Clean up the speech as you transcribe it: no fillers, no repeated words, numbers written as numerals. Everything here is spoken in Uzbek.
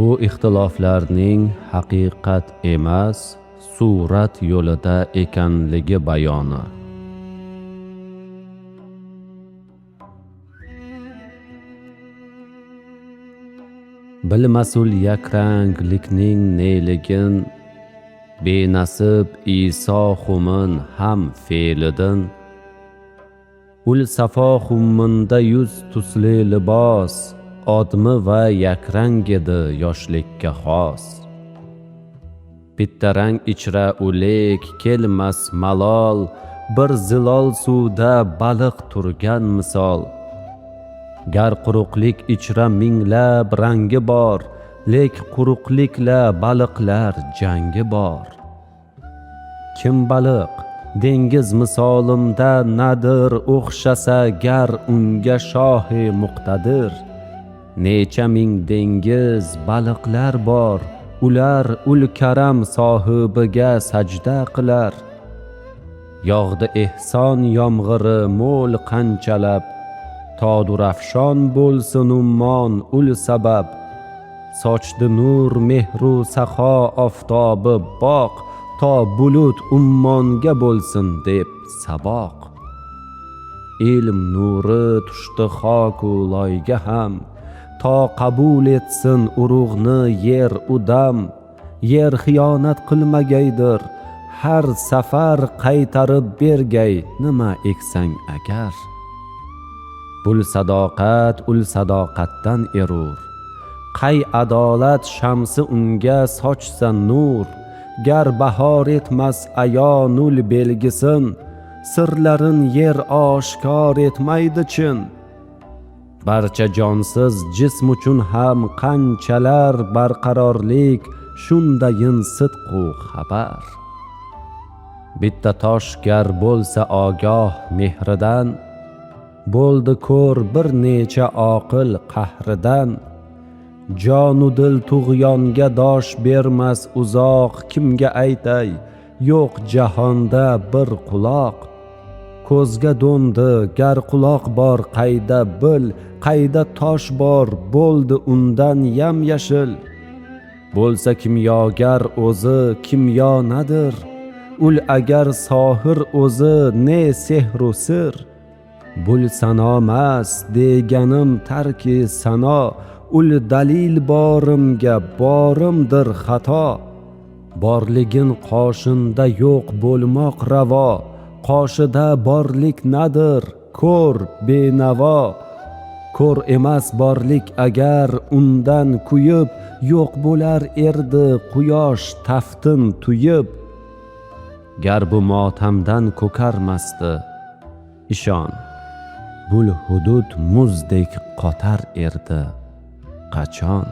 Bu ixtiloflarning haqiqat emas, surat yo'lida ekanligi bayoni. Bilmasul yakranglikning neligin, benasib Iso xumin ham fe'lidin. Ul safo xumminda yuz tusli libos, odmi va yakrang edi yoshlikka xos. Bitta rang ichra ulek kelmas malol, bir zilol suvda baliq turgan misol. Gar quruqlik ichra minglab rangi bor, lek quruqlikla baliqlar jangi bor. Kim baliq dengiz misolimda nadir, o'xshasa gar unga shohi muqtadir. Necha ming dengiz baliqlar bor, ular ul karam sohibiga sajda qilar. Yog'di ehson yomg'iri mo'l qanchalab, todurafshon bo'lsin ummon ul sabab. Sochdi nur mehru saxo oftobi boq, to bulut ummonga bo'lsin deb saboq. Ilm nuri tushdi xoku loyga ham, to qabul etsin urug'ni yer udam. Yer xiyonat qilmagaydir, har safar qaytarib bergay nima eksang agar. Bul sadoqat ul sadoqatdan erur, qay adolat shamsi unga sochsa nur. Gar bahor etmas ayonul belgisin, sirlarin yer oshkor etmaydi chin. Barcha jonsiz jism uchun ham qanchalar barqarorlik, shundayin sidqu xabar. Bitta tosh gar bo'lsa ogoh mehridan, bo'ldi ko'r bir necha oqil qahridan. Jonu dil tug'yonga dosh bermas uzoq, kimga aytay yo'q jahonda bir quloq. Ko'zga do'ndi gar quloq bor qayda bil, qayda tosh bor bo'ldi undan yam yashil. Bo'lsa kimyogar o'zi kimyo nadir, ul agar sohir o'zi ne sehru sir. Bul sanomas deganim tarki sano, ul dalil borimga borimdir xato. Borligin qoshinda yo'q bo'lmoq ravo, qoshida borlik nadir ko'r benavo. Ko'r emas borlik agar undan kuyib, yo'q bo'lar erdi quyosh taftin tuyib. Gar bu motamdan ko'karmasdi, ishon, bul hudud muzdek qotar erdi qachon.